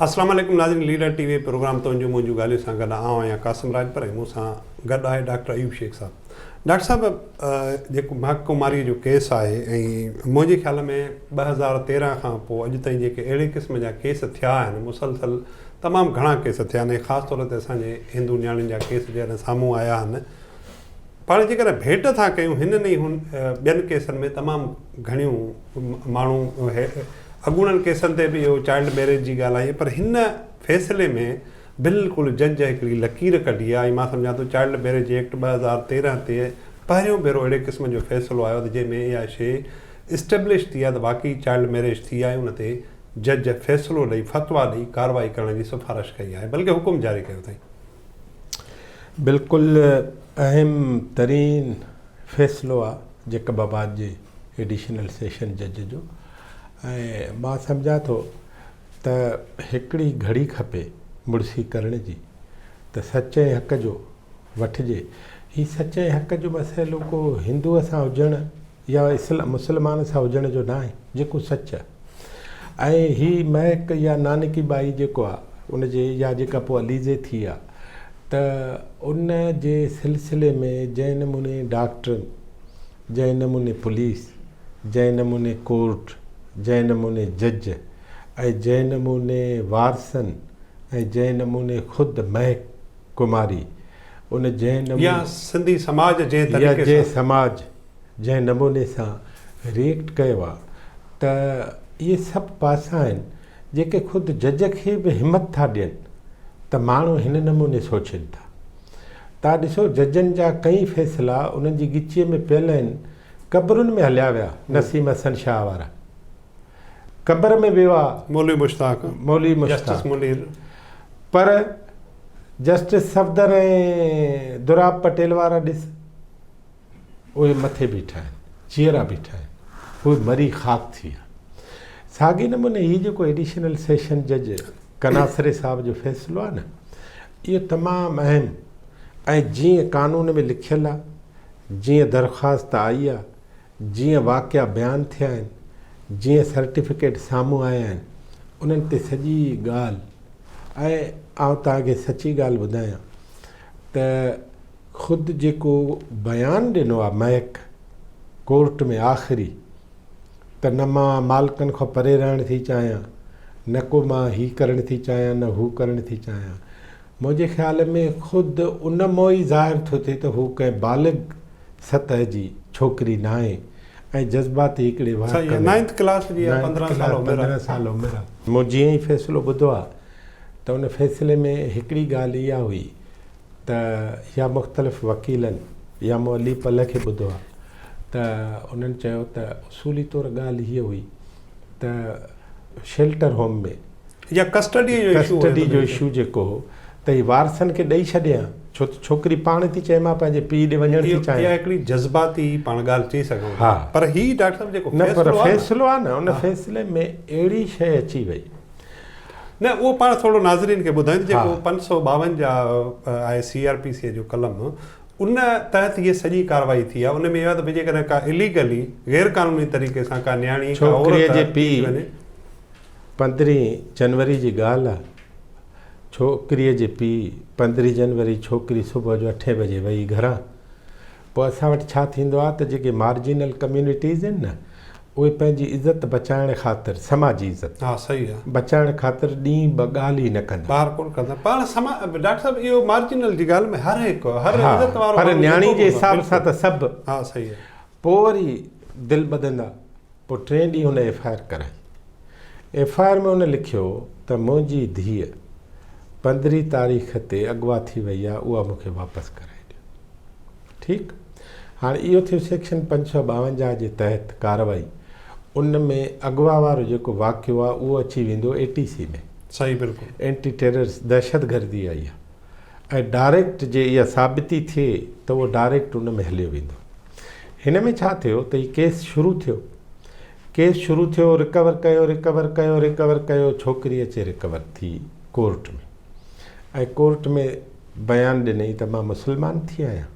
اسلام عليڪم ناظرين ليڊر ٽي وي پروگرام تنهنجون منهنجون ڳالهيون سان گڏ آئون آهيان قاسم راڄپر ۽ مون سان گڏ آهي ڊاڪٽر ايوب شيخ صاحب ڊاڪٽر صاحب جيڪو مهڪ ڪماري جو ڪيس آهي ۽ منهنجي خيال ۾ 2013 کان پوء اڄ تائين جيڪي اهڙي قسم جا ڪيس ٿيا آهن مسلسل تمام گهڻا ڪيس ٿيا آهن ۽ خاص طور تي اسان جي هندو نياڻين جا ڪيس جڏهن سامهون آيا آهن پاڻ جيڪڏهن ڀيٽ ٿا ڪيون هنن ۽ هن ٻين ڪيسن ۾ تمام گهڻيون ماڻهو اڳوڻن ڪيسن تي به اهو چائلڊ ميريج جي ڳالهه آئي پر هن فيصلي ۾ بلڪل جج هڪڙي لڪير ڪڍي آهي ۽ مان سمجهان ٿو چائلڊ ميريج ايڪٽ 2013 تي پهريون ڀيرو اهڙي قسم جو فيصلو آيو ته جنهن ۾ اها شيء اسٽيبلش ٿي آهي ته واقعي چائلڊ ميريج ٿي آهي ان تي جج فيصلو ڏئي فتويٰ ڏئي ڪارروائي ڪرڻ جي سفارش ڪئي آهي بلڪه حڪم جاري ڪيو اٿائين. بلڪل اهم ترين فيصلو آ جيڪب آباد جي ايڊيشنل سيشن جج جو ۽ مان سمجهان ٿو ته هڪڙي گهڙي کپي مڙسي ڪرڻ جي ته سچ ۽ حق جو وٺجي هي سچ ۽ حق جو مسئلو ڪو هندو سان هجڻ يا مسلمان سان هجڻ جو ناهي جيڪو سچ آ ۽ هي مهڪ يا نانڪي ٻائي جيڪو آ ان جي يا جيڪا پوء عليزي ٿي آ ته ان جي سلسلي ۾ جنهن نموني ڊاڪٽرن جنهن نموني پوليس جنهن نموني ڪورٽ جنهن نموني جج ۽ جنهن نموني وارثن ۽ جنهن نموني خود مهڪ ڪماري ان جنهن نموني يا سنڌي سماج جنهن يا طريقي جنهن سان. سماج جنهن نموني سان ريئيڪٽ ڪيو آ ته اهي سڀ پاسا آهن جيڪي خود جج کي به همت ٿا ڏين ته ماڻهو هن نموني سوچين ٿا. تان ڏسو ججن جا ڪئين فيصلا انهن جي ڳچيء ۾ پيل آهن قبرن ۾ هليا ويا نسيم حسن شاهه وارا قبر ۾ ويو آ مولوي مشتاق مولوي مشتاق جسٽس منير پر جسٽس صفدر ۽ دراب پٽيل وارا ڏس. اهي مٿي بيٺا آهن، جيئرا بيٺا آهن، اهي مري خاڪ ٿي ويا. ساڳئي نموني هي جيڪو ايڊيشنل سيشن جج ڪناسري صاحب جو فيصلو آهي نه، اهو تمام اهم ۽ جيئن قانون ۾ لکيل آهي، جيئن درخواست آئي آهي، جيئن واقعا بيان ٿيا آهن، جيئن سرٽيفڪيٽ سامهون آيا آهن، انهن تي سڄي ڳالهه ۽ آئون توهان کي سچي ڳالهه ٻڌايان ته خود جيڪو بيان ڏنو آ مهڪ ڪورٽ ۾ آخري ته نه مان مالڪن کان پري رهڻ ٿي چاهيان نه ڪو مان هي ڪرڻ ٿي چاهيان نه هو ڪرڻ ٿي چاهيان منهنجي خيال ۾ خود ان مان ئي ظاهر ٿو ٿئي ته هو ڪنهن بالغ سطح جي ڇوڪري ناهي ۽ جذباتي هڪڙي واقعي ۾ نائنٿ ڪلاس جي آ 15 سال عمر آ 15 سال عمر آ مون جيئن ئي فيصلو ٻڌو آ ته ان فيصلي ۾ هڪڙي ڳالهه اها هئي ته يا مختلف وڪيلن يا مون علي پلهه کي ٻڌو آهي ته انهن چيو ته اصولي طور ڳالهه هيء هئي ته شيلٽر هوم ۾ يا ڪسٽڊي جو اشو ڪسٽڊي جو اشو جيڪو هو ته هي وارثن کي ڏئي ڇڏي ها ڇو ته ڇوڪري پاڻ ٿي چئي مان پنهنجي پيء ڏي وڃڻ ٿي چاهيان. اها هڪڙي جذباتي پاڻ ڳالهه چئي سگهون ٿا پر هي ڊاڪٽر صاحب جيڪو نه پر فيصلو آهي نه ان فيصلي ۾ اهڙي شيء اچي وئي نه اهو پاڻ ٿورو ناظرين کي ٻڌايون ته جيڪو 552 آهي سي آر پي سي جو قلم ان تحت هيء سڄي ڪارروائي ٿي آهي ان ۾ اهو آهي ته ڀئي جيڪڏهن ڪا اليگلي غير قانوني طريقي سان ڪا نياڻي ڪا عورت ڇوڪريء جي ٿي پيء وڃي. پندرهين جنوري جي ڳالهه آهي ڇوڪريء جي پيء پندرهين جنوري ڇوڪري صبح جو اٺين بجي وئي گهران پوء اسان وٽ ڇا ٿيندو آهي ته جيڪي مارجينل ڪميونٽيز آهن نه اهي پنهنجي عزت بچائڻ خاطر سماجي عزت ها صحيح آ. بچائڻ خاطر ڏينهن ٻه ڳالهه ئي نه ڪندا. ٻاهر ڪونه ڪندا پاڻ سما ڊاڪٽر صاحب اهو مارجينل جي ڳالهه ۾ هر هڪ هر ها عزت وارو پر ماڻهو نياڻي جيڪو جي به هوندو حساب سان بلڪل ته سڀ ها صحيح آ. پوء وري دل ٻڌندا پوء ٽئين ڏينهن هن ايف I R ڪرائي ايف I R ۾ هن لکيو ته منهنجي ڌيء پندرهين تاريخ تي اغوا ٿي وئي آ اها مون کي واپس ڪرائي ڏيو. ٺيڪ هاڻي اهو ٿيو سيڪشن 552 جي تحت ڪارروائي ان ۾ اغوا وارو جيڪو واقعو آهي اهو اچي ويندو اي ٽي سي ۾. صحيح بلڪل. اينٽي ٽيررسٽ دهشتگردي آئي آهي ۽ ڊائريڪٽ جي اها ثابتي ٿئي ته اهو ڊائريڪٽ ان ۾ هليو ويندو. هن ۾ ڇا ٿيو ته هي ڪيس شروع ٿيو ڪيس شروع ٿيو رڪور ڪيو رڪور ڪيو رڪور ڪيو ڇوڪري اچي رڪور ٿي ڪورٽ ۾ ۽ ڪورٽ ۾ بيان ڏنئي ته مان مسلمان ٿي آهيان.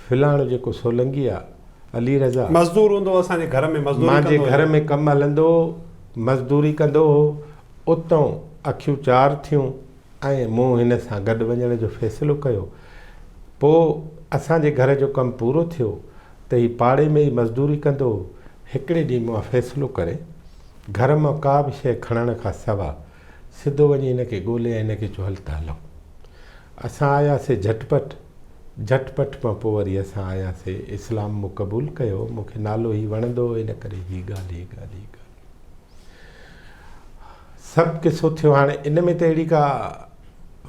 فلاڻو جيڪو سولنگي آ، علي رضا. مزدور هوندو هو، اسان جي گهر ۾ مزدوري مانجي ڪندو گهر هيو. ۾ ڪم هلندو هو، مزدوري ڪندو هو، اتئون اکيون چار ٿيون ۽ مون هن سان گڏ وڃڻ جو فيصلو ڪيو. پوء اسان جي گهر جو ڪم پورو ٿيو ته هي پاڙي ۾ ئي مزدوري ڪندو هو. هڪڙي ڏينهن مون فيصلو ڪري گهر مان ڪا به شيء کڻڻ کان سوا سڌو وڃي هن کي ڳولي ۽ هن کي چيو هل ته هلون. اسان آياسي جهٽ پٽ. جهٽ پٽ مان پوء وري اسان آياسي. اسلام مون قبول ڪيو. مون کي نالو هي وڻندو هو ان ڪري هي ڳالهه هي ڳالهه هي ڳالهه. سڀ قصو ٿيو هاڻي ان ۾ ته اهڙي ڪا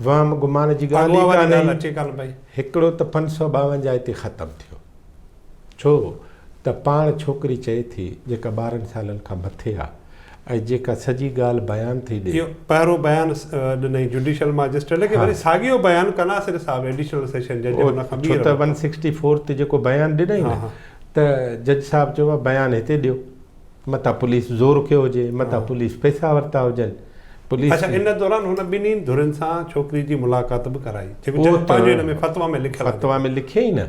وهم گمان جي ڳالهه ئي ڪانهي. هڪڙو ته 552 هتي ختم ٿيو. ڇو ته پاڻ ڇوڪري چئي ٿي جيڪا 12 سالن کان مٿي آ ۽ جيڪا سڄي ڳالهه بيان ٿي ڏي. اهو پهريون بيان ڏنائين جوڊيشل ماجسٽريٽ کي وري ساڳيو بيان قناصر صاحب ايڊيشنل سيشن جج ان کان ٻيهر ڇو ته ون سڪسٽي فور تي جيڪو بيان ڏنائين نه ته جج صاحب چيو آ بيان هتي ڏيو. متان پوليس زور ڪيو هجي، متان پوليس پئسا ورتا هجن، پوليس. اڇا ان دوران هن ٻنهي ڌرين سان ڇوڪري جي ملاقات به ڪرائي، جيڪو جج پنهنجي ان ۾ فتويٰ ۾ لکيل آهي. فتويٰ ۾ لکيائين نه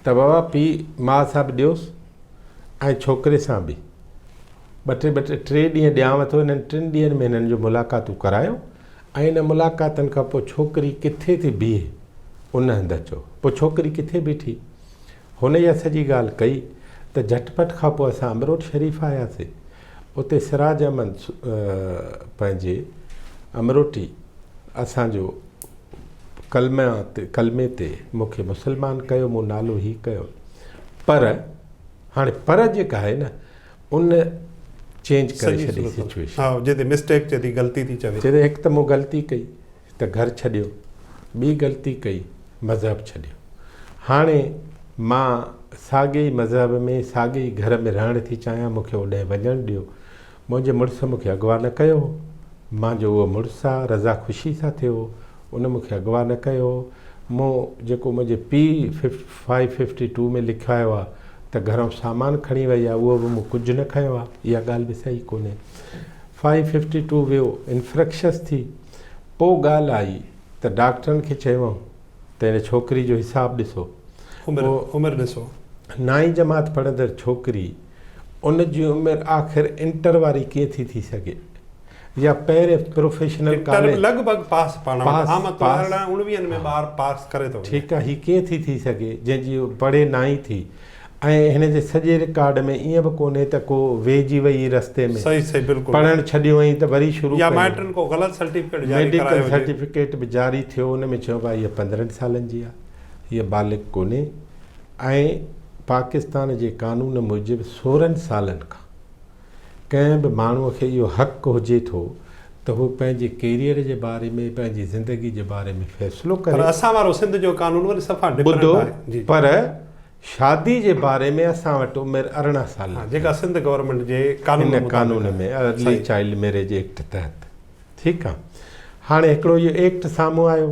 ته بابا پيء ماء سان به ڏيوس ۽ ڇوڪري سان به ٻه ٽي ٻه ٽي ٽي ڏينهن ڏيانو ٿو، انهن ٽن ڏينهن ۾ هنن جو ملاقاتون ڪرايو ۽ ان ملاقاتن کان پوء ڇوڪري ڪٿي ٿي بيهي ان هنڌ اچو. پوء ڇوڪري ڪٿي بيٺي؟ هن اها سڄي ڳالهه ڪئي ته جهٽ پٽ کان پوء اسان امروٽ شريف آياسي. اتي سراج احمد پنهنجي امروٽي اسان جو ڪلمه تي ڪلمي تي مون کي مسلمان ڪيو، مون نالو هي ڪيو. پر هاڻي پر جيڪا آهي نه ان چينج ڪري ڇڏي سچويشن. ها جتي مسٽيڪ چئي ٿي غلطي ٿي چوي. چئي ٿي هڪ ته مون غلطي ڪئي. ته گهر ڇڏيو، ٻي غلطي ڪئي مذهب ڇڏيو. هاڻي مان ساڳئي ئي مذهب ۾ ساڳئي ئي گهر ۾ رهڻ ٿي چاهيان، مون کي اوڏانهن وڃڻ ڏيو. منهنجي مڙس مون کي اغوا نه ڪيو هو. مان جو اهو مڙس آ، رضا خوشي سان ٿيو هو، ان مون کي اغوا نه ڪيو هو. مون جيڪو منهنجي پيء فائيو ففٽي ٽو ۾ لکايو آ ته گهرئون سامان کڻي وئي آ، اهو به مون ڪجهه نه کنيو آ، اها ڳالهه به صحيح ڪونهي. فائيو ففٽي ٽو ويو، انفرڪشس ٿي. پوء ڳالهه آئي ته ڊاڪٽرن کي چيائون ته هن ڇوڪري جو حساب ڏسو. عمر عمر ڏسو. نائين جماعت پڙهندڙ ڇوڪري ان جي عمر آخر انٽر واري ڪيئن ٿي ٿي سگهي يا پهرين پروفيشنل انٽر به لڳ ڀڳ پاس پاڻ وٽ عام طور ارڙهن اڻويهن ۾ ٻار پاس ڪري ٿو وڃي. ٺيڪ آ هي ڪيئن ٿي ٿي سگهي جنهن جي پڙهي نائين ٿي ۽ هن جي سڄي رڪارڊ ۾ ائين به ڪونهي ته ڪو ويهجي وئي رستي ۾. صحيح صحيح بلڪل. پڙهڻ ڇڏيو هئائين ته وري شروع يا مائٽن ڪو غلط سرٽيفڪيٽ جاري ميڊيڪل ڪرايو هجي. سرٽيفڪيٽ به جاري ٿيو ان ۾ چيو ڀائي هيء 15 سالن جي آهي هيء بالغ ڪونهي ۽ پاڪستان جي قانون موجب 16 سالن کان ڪنهن به ماڻهوء کي اهو حق هجي ٿو ته هو پنهنجي ڪيريئر جي باري ۾ پنهنجي زندگي جي باري ۾ فيصلو ڪري. پر اسان وارو سنڌ جو قانون وري صفا ڊفرنٽ ٻڌو آهي. جي. پر شادي جي باري ۾ اسان وٽ عمر 18 سال ها جيڪا سنڌ گورنمينٽ جي قانون هن قانون ۾ ارلي چائلڊ ميريج ايڪٽ تحت ٺيڪ آ. هاڻي هڪڙو اهو ايڪٽ سامهون آيو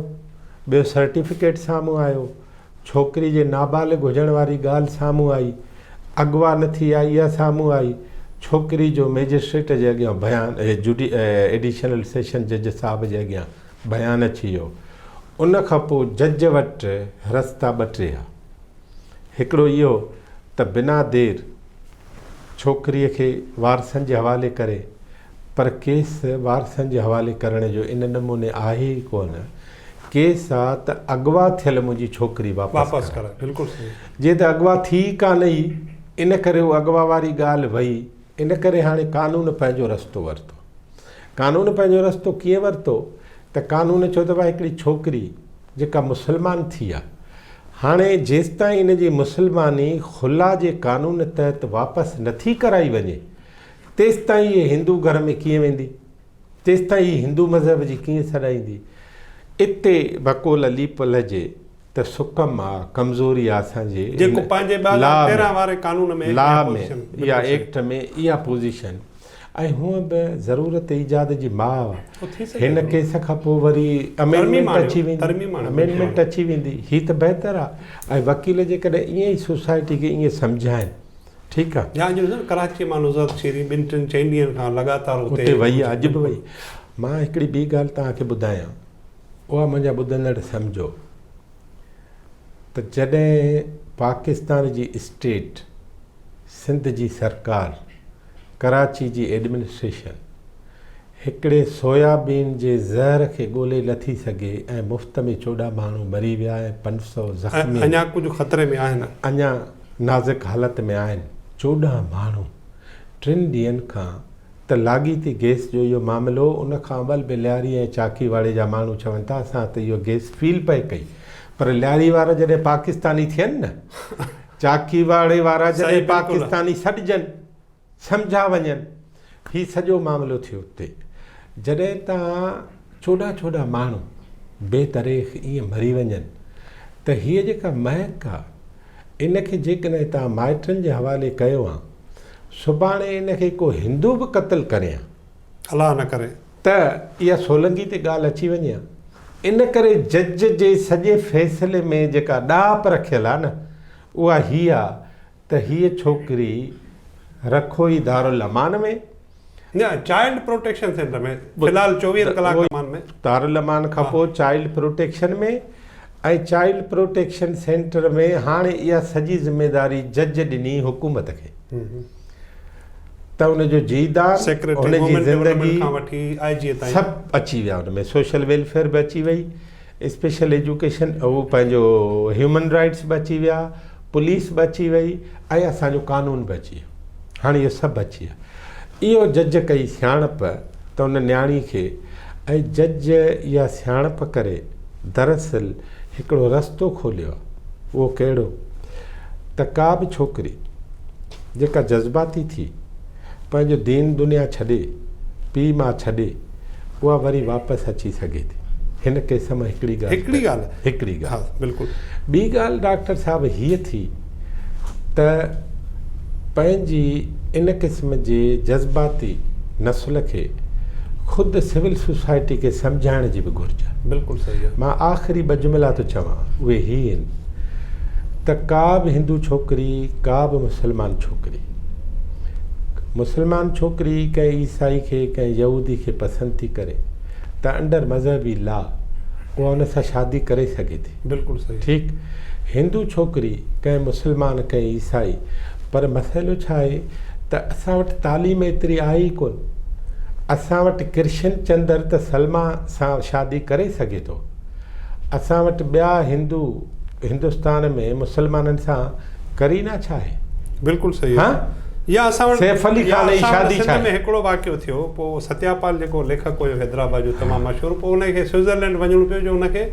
ٻيو سرٽيفڪيٽ سامهون آيو ڇوڪري جي نابالغ هجڻ واري ڳالهه سامهون آئي، اغوا نه ٿي آهي اها سامهون آئي، ڇوڪري جو مئجسٽريٽ جي اڳيان بيان ايڊيشنل سيشن جج صاحب جي اڳيان بيان اچي ويو، ان کان پوء جج وٽ رستا ٻه ٽي ها، هڪڙو اهو ته بنا دير ڇوڪريء کي وارثن جي حوالي ڪري، پر ڪيس وارثن جي حوالي ڪرڻ جو ان نموني آهي ئي ڪونه، ڪيس آ ته اغوا ٿيل منهنجي ڇوڪري واپس ڪرائي. بلڪل صحيح. جيئن ته اغوا ٿي ئي ڪانه هئي، ان ڪري اهو اغوا واري ڳالهه وئي، ان ڪري هاڻي قانون پنهنجو رستو ورتو. قانون پنهنجو رستو ڪيئن ورتو ته قانون چيو ته ڀاء هڪڙي ڇوڪري جيڪا مسلمان ٿي آ، هاڻي جيستائين ان جي مسلماني خلا جي قانون تحت واپس نٿي ڪرائي وڃي، تيستائين هيء هندو گهر ۾ ڪيئن ويندي؟ تيستائين هيء هندو مذهب جي ڪيئن سڏائيندي؟ اتي بقول علي پلهه جي ته سڪم آ، ڪمزوري آ اسان جي جيڪو پنهنجي 2013 واري قانون ۾ لا ۾ اها ايڪٽ ۾ اها پوزيشن ۽ هونء به ضرورت ايجاد جي ماء آ. هن ڪيس کان پوء وري امينڊمينٽ اچي ويندي، امينڊمينٽ اچي ويندي، هي ته بهتر آ ۽ وڪيل جيڪڏهن ائين ئي سوسائٽي کي ائين سمجهائين ٺيڪ آ. يا اڄ ڏسو نه ڪراچيء مان نزهت شيرين ٻن ٽن چئن ڏينهن کان لڳاتار اتي وئي آ اڄ به وئي. مان هڪڙي ٻي ڳالهه توهان کي ٻڌايان اها منهنجا ٻڌندڙ سمجهو ته جڏهن پاڪستان جي اسٽيٽ سنڌ جي سرڪار ڪراچي جي ايڊمنسٽريشن هڪڙي سويابين جي زهر کي ڳولي نه ٿي سگهي ۽ مفت ۾ 14 ماڻهو مري ويا ۽ 500 ۽ زخمي اڃا ڪجهه خطري ۾ آهن. اڃا نازڪ حالت ۾ آهن. 14 ماڻهو ٽن ڏينهن کان ته لاڳيتي گئس جو اهو معاملو ان کان اول به لياري ۽ چاڪي واڙي جا ماڻهو چون ٿا اسان ته اهو گئس فيل پئي ڪئي پر لياري وارا جڏهن پاڪستاني ٿين نه چاڪي واڙي وارا صحيح جڏهن بلڪل. پاڪستاني سڏجن سمجها وڃن. هي سڄو معاملو ٿيو اتي جڏهن تان 14 14 ماڻهو بي تريخ ائين مري وڃن ته هيء جيڪا مهڪ آ ان کي جيڪڏهن تان مائٽن جي حوالي ڪيو آن سڀاڻي ان کي ڪو هندو به قتل ڪري آن. الله نه ڪري. ته اها سولنگي تي ڳالهه اچي وڃي آن. ان ڪري جج جي سڄي فيصلي ۾ جيڪا ڏاهپ رکيل آ نه اها هي آ ته هيء ڇوڪري رکو ئي دارالامان ۾. نه چائلڊ پروٽيڪشن سينٽر ۾ في الحال چوويهن ڪلاڪ امان ۾. دارالامان کان پوء child protection ۾ ۽ child protection centre ۾ هاڻي اها سڄي ذميداري جج ڏني حڪومت کي ته ان جو جيئدان سيڪريٽري ان جي وومين زندگي ڊولپمينٽ کان وٺي آء جي تائين سڀ اچي ويا ان ۾ سوشل ويلفيئر به اچي وئي اسپيشل ايجوڪيشن هو پنهنجو هيومن رائٽس به اچي ويا، پوليس به اچي وئي ۽ اسان جو قانون به اچي ويو. هاڻي اهو سڀ اچي ويو. اهو جج ڪئي سياڻپ ته ان نياڻي کي ۽ جج اها سياڻپ ڪري دراصل هڪڙو رستو کوليو آهي. اهو ڪهڙو ته ڪا به ڇوڪري جيڪا جذباتي ٿي پنهنجو دين دنيا ڇڏي، پيء ماء ڇڏي، اها وري واپس اچي سگهي ٿي. هن ڪيس مان هڪڙي ڳالهه هڪڙي ڳالهه هڪڙي ها ڳالهه بلڪل. ٻي ڳالهه ڊاڪٽر صاحب هيء ٿي ته پنهنجي ان قسم جي جذباتي نسل کي خود سول سوسائٽي کي سمجهائڻ جي به گهرج آهي. بلڪل صحيح آهي. مان آخري ٻه جملا ٿو چوان اهي هي آهن ته ڪا به هندو ڇوڪري ڪا به مسلمان ڇوڪري مسلمان ڇوڪري ڪنهن عيسائي کي ڪنهن يهودي کي پسند ٿي ڪري ته انڊر مذهبي لا اها ان سان شادي ڪري سگهي ٿي. بلڪل صحيح. ٺيڪ هندو ڇوڪري ڪنهن مسلمان ڪنهن عيسائي پر مسئلو ڇا آهي ته اسان وٽ تعليم ايتري آهي ئي ڪونه اسان وٽ ڪرشن چندر ته سلما سان شادي ڪري سگهي ٿو اسان وٽ ٻيا هندو هندستان ۾ مسلمانن سان ڪرينا ڇا آهي؟ بلڪل صحيح ها يا اسان وٽ سيف علي يا خان جي اسان وٽ شادي سنڌ ڇا ۾ آهي؟ هڪڙو واقعو ٿيو پوء ستياپال جيڪو ليکڪ هيو حيدرآباد جو تمام مشهور پوء ان کي سوئٽزرلينڊ وڃڻو پيو جو ان کي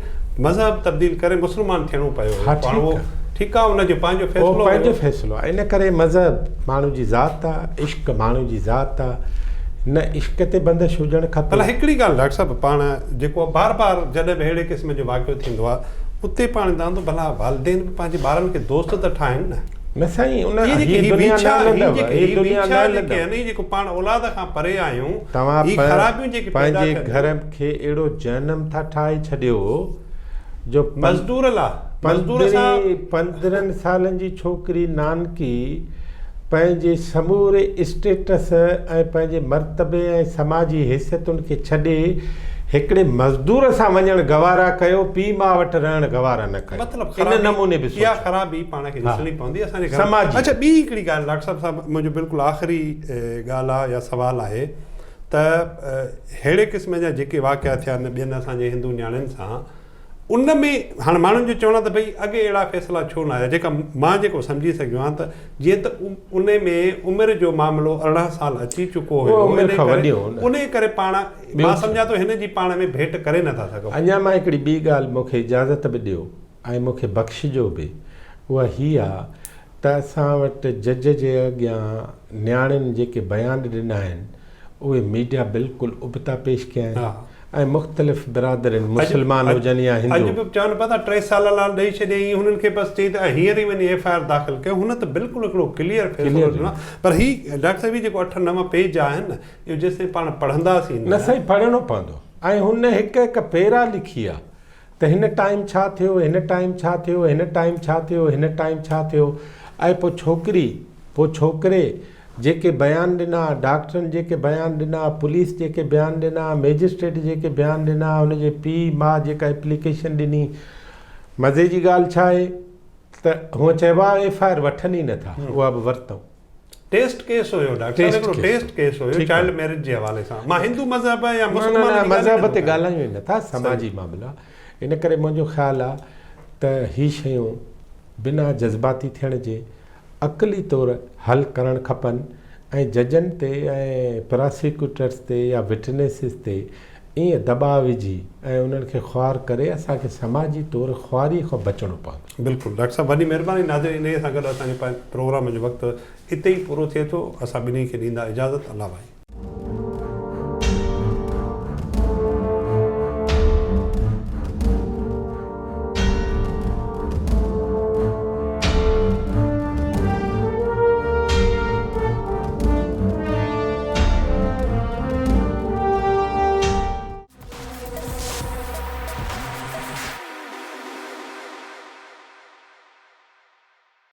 مذهب تبديل ڪري مسلمان ٿيڻو پيو هيو ها پاڻ ٺيڪ اهو آهي. ٺيڪ آهي ان جو پنهنجو اهو فيصلو پنهنجو هيو. فيصلو آهي ان ڪري مذهب ماڻهو جي ذات آهي عشق ماڻهو جي ذات آهي نه عشق تي بندش هجڻ ڀلا کپي. هڪڙي ڳالهه ڊاڪٽر صاحب پاڻ جيڪو بار بار جڏهن به اهڙي قسم جو واقعو ٿيندو آهي اتي پاڻ چوان ٿو ڀلا والدين به پنهنجي ٻارن کي دوست ته ٺاهين نه. نه سائين ان هي جيڪي هي هي دنيا نه ويڇا هي هلندو جيڪي هي هي دنيا نه ويڇا جيڪي هلندو. آهن هي جيڪو پاڻ اولاد کان پري آهيون توهان هي خرابيون جيڪي پيدا پنهنجي ٿين گهر ٿيون. کي اهڙو جهنم ٿا ٺاهي ڇڏيو جو مزدور لا مزدور سان 15 سالن جي ڇوڪري نانڪي پنهنجي سموري اسٽيٽس ۽ پنهنجي مرتبي ۽ سماجي حيثيتن کي ڇڏي هڪڙي مزدور سان وڃڻ گوارا ڪيو، پيء ماء وٽ رهڻ گوارا نه ڪيو. مطلب ان خرابي نموني به اها سوچيو. خرابي پاڻ کي ها ڏسڻي پوندي اسان جي گهر سماجي. اڇا ٻي هڪڙي ڳالهه ڊاڪٽر صاحب صاحب منهنجو بلڪل آخري ڳالهه آهي يا سوال آهي ته ههڙي قسم جا جيڪي واقعا ٿيا آهن ٻين اسان جي هندو نياڻين سان ان ۾ هاڻ ماڻهن جو چوڻ آهي ته ڀئي اڳي اهڙا فيصلا ڇو نه آيا جيڪا مان جيڪو سمجهي سگهيو آهيان ته جيئن ته ان ۾ عمر جو معاملو 18 سال اچي چڪو هيو انهي ڪري پاڻ مان سمجهان ٿو هن جي پاڻ ۾ ڀيٽ ڪري نٿا سگهون. اڃا مان هڪڙي ٻي ڳالهه مون کي اجازت به ڏيو ۽ مون کي بخشجو به اها هي آ ته اسان وٽ جج جي اڳيان نياڻين جيڪي بيان ڏنا آهن اهي ميڊيا بلڪل ابتا پيش ڪيا آهن ۽ مختلف برادرين مسلمان هجن يا اڄ هندو. به چون پيا ته 3 سال لاء ڏئي ڇڏيائين هنن کي بس چئي ته هينئر ئي وڃي ايف I R داخل ڪيو هن ته بلڪل هڪڙو ڪليئر فيصلو ڏنو آهي پر هي ڊاڪٽر صاحب هي جيڪو 8 9 پيج آهن نه اهو جيستائين پاڻ پڙهنداسين نه سائين پڙهڻو پوندو ۽ هن هڪ هڪ پيرا لکي آ ته هن ٽائيم ڇا ٿيو هن ٽائيم ڇا ٿيو هن ٽائيم ڇا ٿيو هن ٽائيم ڇا ٿيو ۽ پوء ڇوڪري پوء ڇوڪري جيڪي بيان ڏنا، ڊاڪٽرن جيڪي بيان ڏنا، پوليس جيڪي بيان ڏنا، مئجسٽريٽ جيڪي بيان ڏنا، هن جي پيء ماء جيڪا ايپليڪيشن ڏني. مزي جي ڳالهه ڇا آهي ته هونء چئبو آهي ايف I R وٺن ئي نٿا، اها به ورتائون. ٽيسٽ ڪيس هيو ڊاڪٽر صاحب هڪڙو ٽيسٽ ڪيس هيو چائلڊ ميرج جي حوالي سان مان هندو مذهب يا مسلمان جي مذهب تي ڳالهايون ئي نٿا سماجي معاملا ان ڪري منهنجو خيال آ ته هي شيون بنا جذباتي ٿيڻ جي عقلي طور حل ڪرڻ کپن ۽ ججن تي ۽ پراسيڪيوٽرس تي يا وٽنيسز تي ائين دٻاء وجهي ۽ انهن کي خوار ڪري اسان کي سماجي طور خواري کان بچڻو پوندو. بلڪل ڊاڪٽر صاحب وڏي مهرباني ناظرين انهيء سان گڏ اسان جي پروگرام جو وقت اتي ئي پورو ٿئي ٿو اسان ٻنهي کي ڏيندا اجازت الله ڀائي.